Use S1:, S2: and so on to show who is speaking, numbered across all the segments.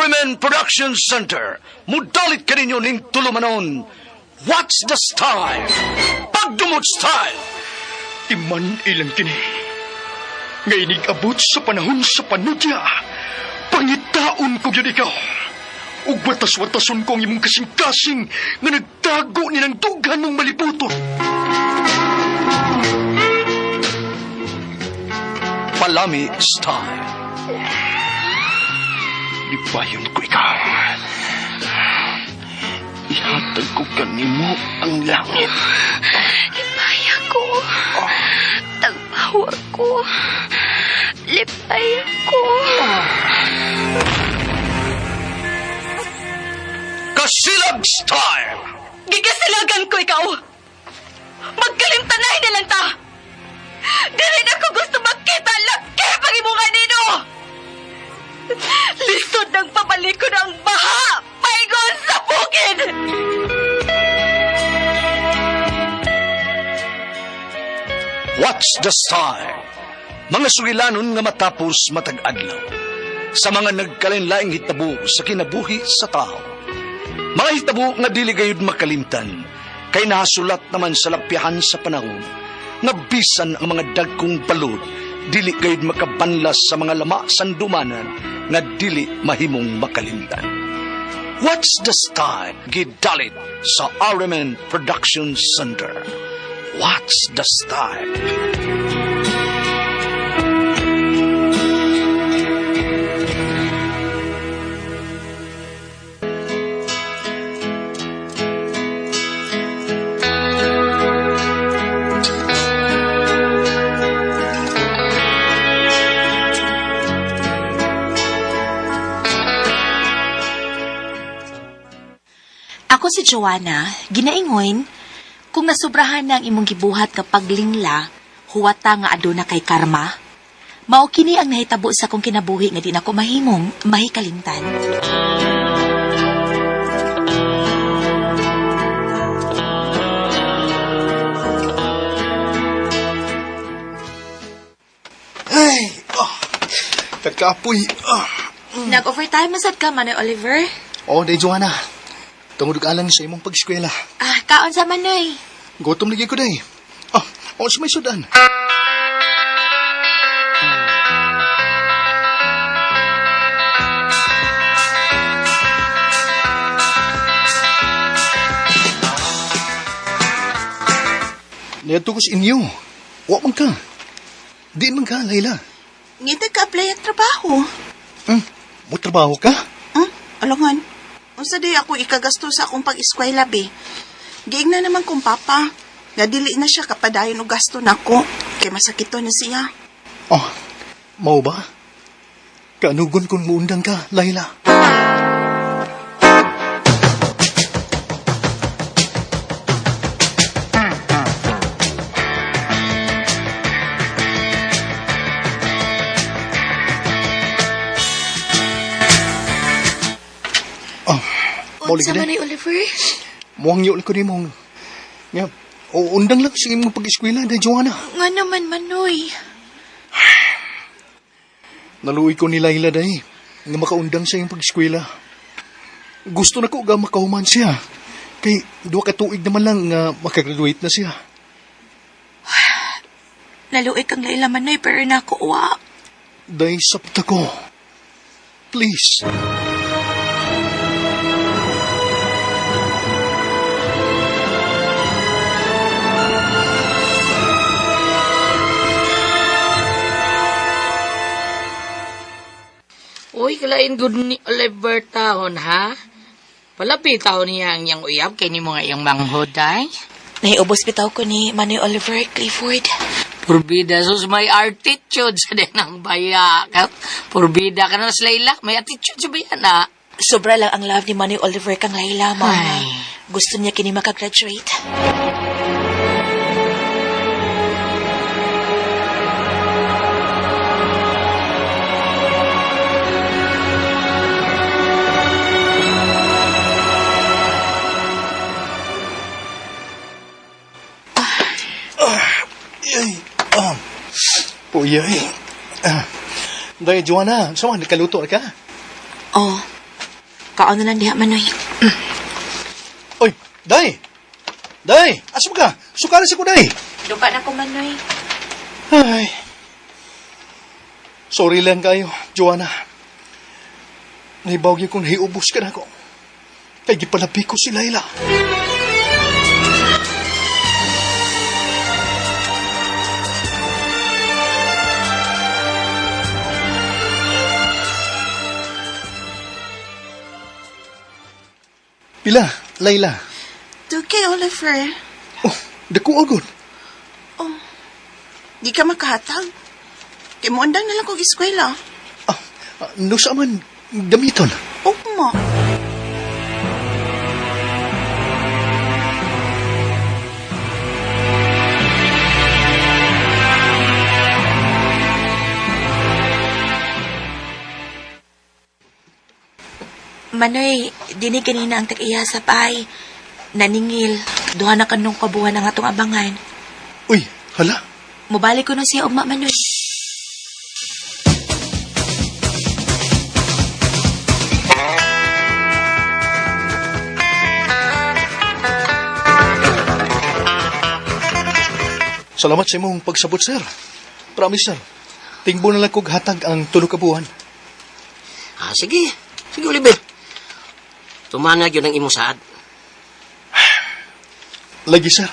S1: RMN Production Center, mudalit kaninyo ning tulumanon. What's the style? Pagdumot style!
S2: Timan ilang kini. Nga inig-abot sa panahon sa panudya. Pangitaon ko gyud ikaw. Ug watas-watason ko ang imong kasing-kasing nga nagtago ni ng dughan mong maliputon.
S1: Palami style.
S2: Lipayon ko ikaw. Ihatag ko kanimo ang langit.
S3: Lipay ako. Tagpawa ko. Lipay ako.
S1: Kasilag style!
S3: Gigasilagan ko ikaw. Magkalimtanay na lang ta. Dili na ko gusto makita laki pag imong anino. Lisod ng pabalik ko ng baha. Paingon sa bukid.
S1: What's the style? Mga sugilanon nga matapos matag adlaw. Sa mga nagkalinlaing hitabo sa kinabuhi sa tao. Mga hitabo nga dili gayud makalimtan, kay nahasulat naman sa lapyahan sa panahon, nga bisan ang mga dagkong balod, dili gayud makabanlas sa mga lama sandumanan nga dili mahimong makalimtan. What's the style? Gidalit sa RMN Production Center. What's the style?
S4: Ako si Joanna, ginaingon, kung nasubrahan na ang imong gibuhat nga paglingla, huwata nga aduna kay karma. Mao kini ang nahitabo sa akong kinabuhi nga di nako mahimong mahikalimtan.
S2: Ay, oh, kakapoy. Oh.
S4: Nag-overtime man sad ka, Manoy Oliver.
S2: Oh, day Joanna. Tungod og alang sa imong pag-eskwela.
S4: Ah, kaon sa Manoy.
S2: Gutom lagi ko day. Oh, oh sa may sudan. Niadto ko sa inyo. Wa man ka. Di man ka, Layla.
S5: Ngita ka apply ang trabaho.
S2: Mo trabaho ka?
S5: Alangan. Unsa day ako ikagasto sa akong pag-eskwela be. Giing na naman kong papa. Nga dili na siya kapadayon og gasto nako. Kay masakito na siya.
S2: Oh, mao ba? Kanugon kung muundang ka, Layla. Oh, mao
S4: Unsa
S2: lagi na.
S4: Manoy Oliver?
S2: Muhangyo lang ko ni mong. Nga, uundang lang sa imong pag-eskwela, dahil Joanna.
S4: Nga naman, Manoy.
S2: Naluoy ko ni Laila day, nga makaundang sa iyong pag-eskwela. Gusto na ko ga makahuman siya. Kay duha ka tuig naman lang nga makagraduate na siya.
S4: Naluoy kang Laila, Manoy, pero nako wa.
S2: Day sabta ko. Please.
S6: Uy, kalain good ni Oliver taon, ha? Palapi taon niya ang iyang uyab kay ni mga iyang manghod, ay.
S4: Nahiubos bitaw ko ni Manoy Oliver Clifford.
S6: Purbida, sus, may attitude sa din ang baya. Purbida ka na sa Layla, may attitude sa bayan, ha?
S4: Sobra lang ang love ni Manoy Oliver kang Laila, mama.
S6: Ay.
S4: Gusto niya kini makagraduate.
S2: Ay, Puyay. Ah. Day, Joanna, sama, nakaluto na ka?
S4: Oh, Kaon na lang diha, Manoy.
S2: Oy, day! Day, asa ka? Sukali sa ko, day!
S4: Duka na ko, Manoy.
S2: Ay. Sorry lang kayo, Joanna. Nahibaw gyud kong hiubos ka na ako. Kay gipalabi ko si Laila. Pila, Laila.
S5: 2K, Oliver.
S2: Oh, dako agad.
S5: Oh, di ka makahatag. Kay moundang na lang kong eskwela.
S2: Ah, ah, no sa man gamiton.
S5: Ugma.
S4: Manoy, dini kanina ang tag-iya sa pay. Naningil. Duha na kanong kabuhan ang atong abangan.
S2: Uy, hala.
S4: Mubalik ko na siya ugma, Manoy.
S2: Salamat sa imong pagsabot, sir. Promise, sir. Tingbo na lang kog hatag ang tulo ka buwan.
S7: Ah, sige. Sige, Oliver. Tumana yun ang imong saad.
S2: Lagi, sir.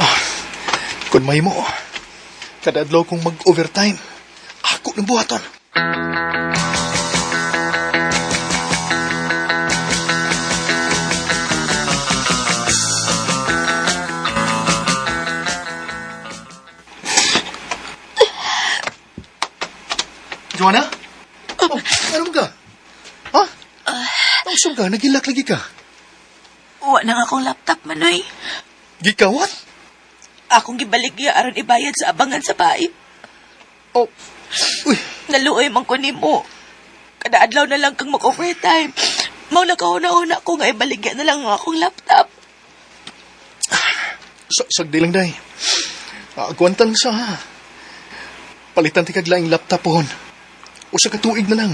S2: Ah, kung may mo, kada adlaw kong mag-overtime, ako ng buhaton. Joanna? Oh, ano ba ka? Ha? Tausap ka, nagilak lagi ka.
S4: Wa na nga akong laptop, Manoy.
S2: Gikawat?
S4: Akong gibaligya aron ibayad sa abangan sa pay.
S2: Oh, uy,
S4: Naluoy man ko nimo. Kada adlaw na lang kang mag-overtime. Mao na kauna-una ko nga ibaligya na lang ang akong laptop.
S2: Sagdi lang, day. Agwantan sa, ha. Palitan ti kag laing laptop pohon. Usa ka tuig na lang.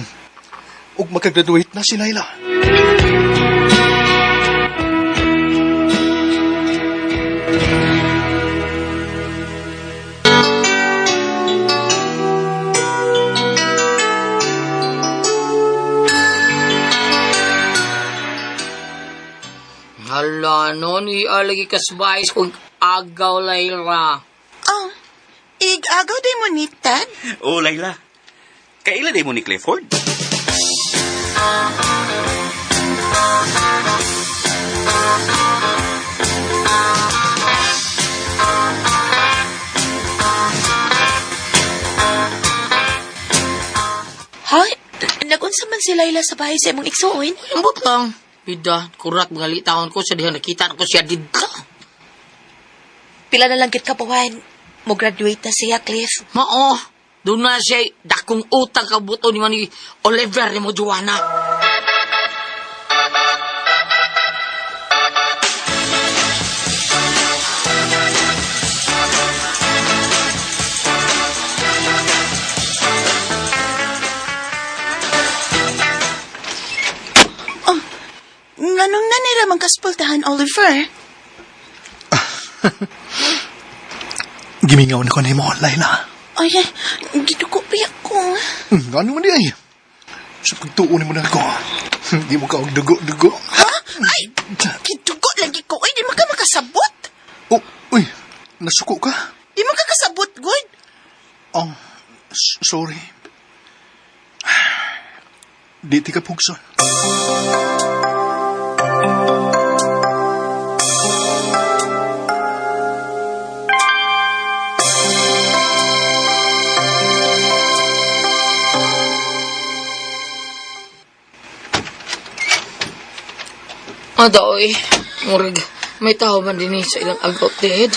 S2: Ug makagraduate na si Laila.
S6: Hala, no, ni alagi kasbais kung agaw, Layla.
S5: Oh, ig-agaw day mo ni Ted?
S8: Oh, Laila. Kaila day mo ni Clifford?
S4: Ha? Nagunsa man si Laila sa bahay sa imong igsuon?
S6: Ambot lang. Bida, kurat mga litawon ko sa diha nakita ko siya didto.
S4: Pila na lang kit kabuhan. Mo graduate na siya, Cliff.
S6: Mao, doon na siya dakong utang kabuto ni man ni Oliver ni mo Joanna.
S5: Oh, nganong nanira man kaspultahan, Oliver?
S2: Gimingaw na ko nimo, Laila.
S5: Ay, ay, giduko pa ako.
S2: Ano man di ay? Sa pagtuon mo na ako. Di mo ka og dugo-dugo.
S5: Ha? Ay, gidugo lagi ko. Ay, di man ka makasabot.
S2: Oh, uy, nasuko ka?
S5: Di man ka kasabot, good.
S2: Oh, sorry. Di ti ka pugson.
S6: Adoy, murag, may tao man din eh sa ilang agaw, Ted.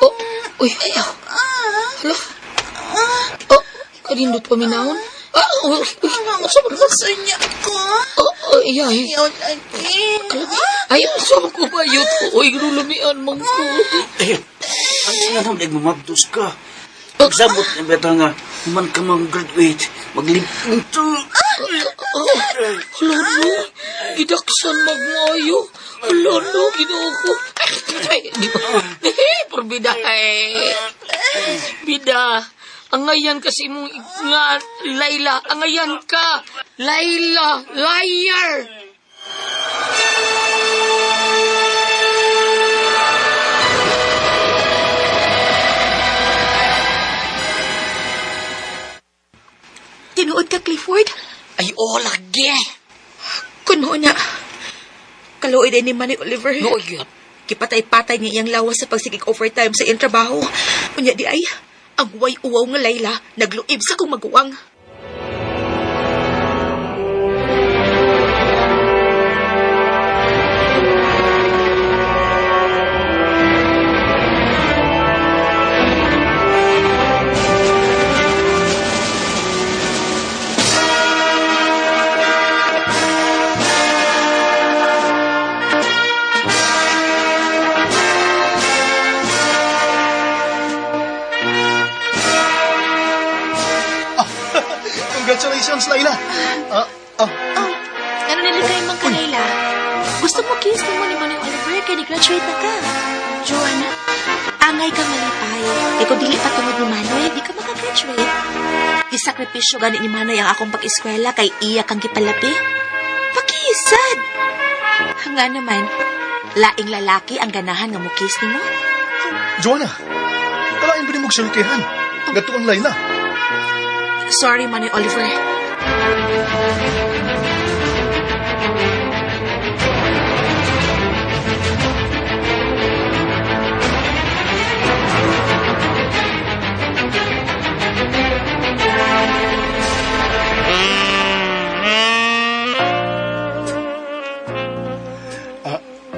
S6: Oh, uy, ayaw. Hala. Oh, kanindot pa minahon. Ah, uy, uy, asa man ka?
S5: Gusto niya ko.
S6: Oh, oh, ay, ay.
S5: Ayaw lagi.
S6: Ay, asa man ko ba yun? Uy, ginulumian man ko.
S8: Eh, ang sinanong day mamabdos ka. Pagsabot na beta nga, human ka mang graduate, maglipin to.
S6: Hala no, gidaksan magmaayo. Hala no, Ginoo ko. Ay, di ba? Eh, porbida eh. Bida, angayan kasi mong nga, Layla, angayan ka. Layla, liar.
S4: Tinuod ka, Clifford?
S6: Ay, oh, lagi.
S4: Kuno na. Kaluoy din ni Manny Oliver.
S6: No, yun.
S4: Kipatay-patay niya iyang lawas sa pagsigig overtime sa iyang trabaho. Unya di ay, ang way uwaw nga Layla, nagluib sa kong maguwang.
S2: Congratulations, Layla. Ah, ah,
S4: Ano niligay man ka, Layla? Gusto mo kiss mo ni Manny Oliver kay ni-graduate na ka. Joanna, angay ka malipay. Kay kung dili pa tungod ni Manoy, di ka makagraduate. Gisakripisyo gani ni Manoy ang akong pag-eskwela kay iya kang gipalabi. Pakisad! Nga naman, laing lalaki ang ganahan nga mo kiss nimo.
S2: Joanna, kalain ba ni mong sultihan? Gato ang Layla.
S4: Sorry, Manoy Oliver.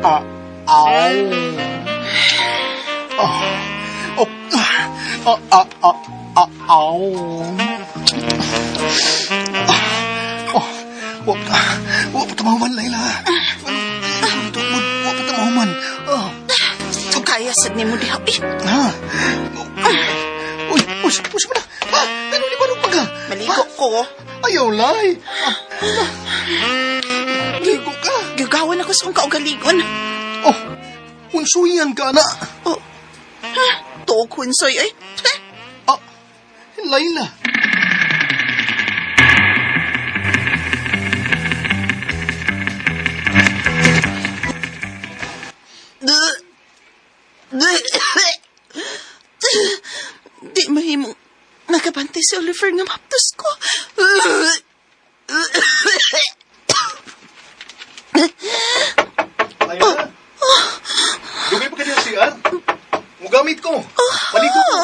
S2: Ah, ow. Ah, oh, ah, ah, ah, ah, ow. Ah, oh, wa wa pa tamahuman, Layla. Wa pa tamahuman. Ah,
S5: Kung kaya sad nimo diha. Eh,
S2: ha. Uy, uy, uy, na. Ha, ano ni Barong Paga?
S5: maligo ko.
S2: Ayaw, Lay. Ah, ah. Ligo ka.
S5: Gagawan ako sa akong kaugaligon.
S2: Oh, unsuyan ka na.
S5: Oh. Ha? Tuog hunsoy ay. Eh,
S2: Ah, Layla.
S5: Di mahimong nakabantay si Oliver nga maptos ko.
S2: Layla. Dugay pa ka diha CR. Mugamit ko. Paligo ko.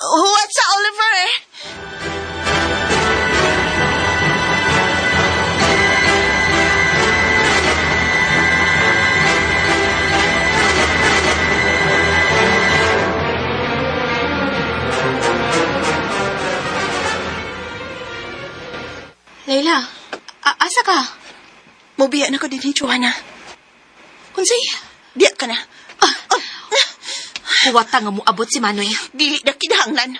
S5: What's up, Oliver?
S4: Layla, asa ka?
S5: Mubiya na ko din ni Joanna.
S4: Unsay?
S5: Diya ka na.
S4: Huwata nga moabot si Manoy.
S5: Dili na kinahanglan.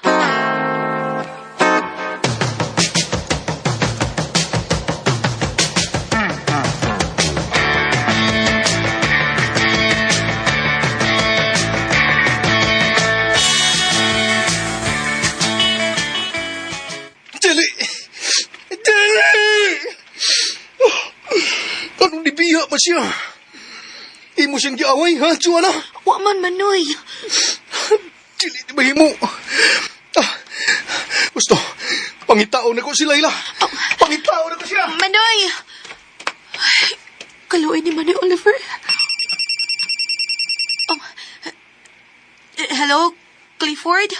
S2: Dili! Dili! Oh, Anong nibiha pa siya? Imo siyang giaway, ha, Joanna?
S4: Wa man, Manoy.
S2: Dili, di mahimo. Ah, gusto, pangitaon na ko si Layla. Pangitaon na ko siya!
S4: Manoy! Ay, kaluoy ni Manoy Oliver. Oh, eh, hello, Clifford?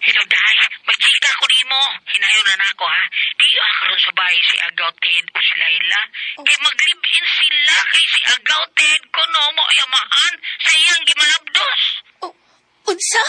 S6: Hello, Day. May chika ko nimo. Hinayon na nako, ha? Di karon sa bahay si Agaw Ted o si Layla. Kay mag-live-in sila kay si Agaw Ted kuno mo yamahan sa iyang gimalabdos.
S4: Oh, unsa?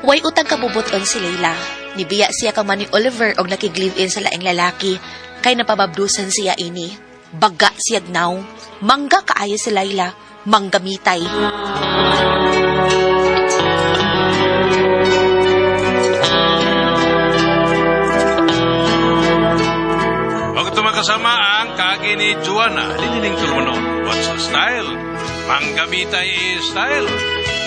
S4: Way utang kabubuton si Leila. Nibiya siya kang man ni Oliver og nakig-live-in sa laing lalaki. Kay napababdusan siya ini. Baga siya gnaw. Mangga kaayo si Laila. Manggamitay.
S9: Huwag ito makasama ang kagi ni Juana, linining tulumanon. What's the style? Manggamitay style.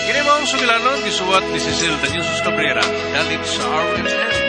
S9: Kini mo ang sugilanon, gisuwat ni Cecil de Jesus Cabrera, dalit sa RMN.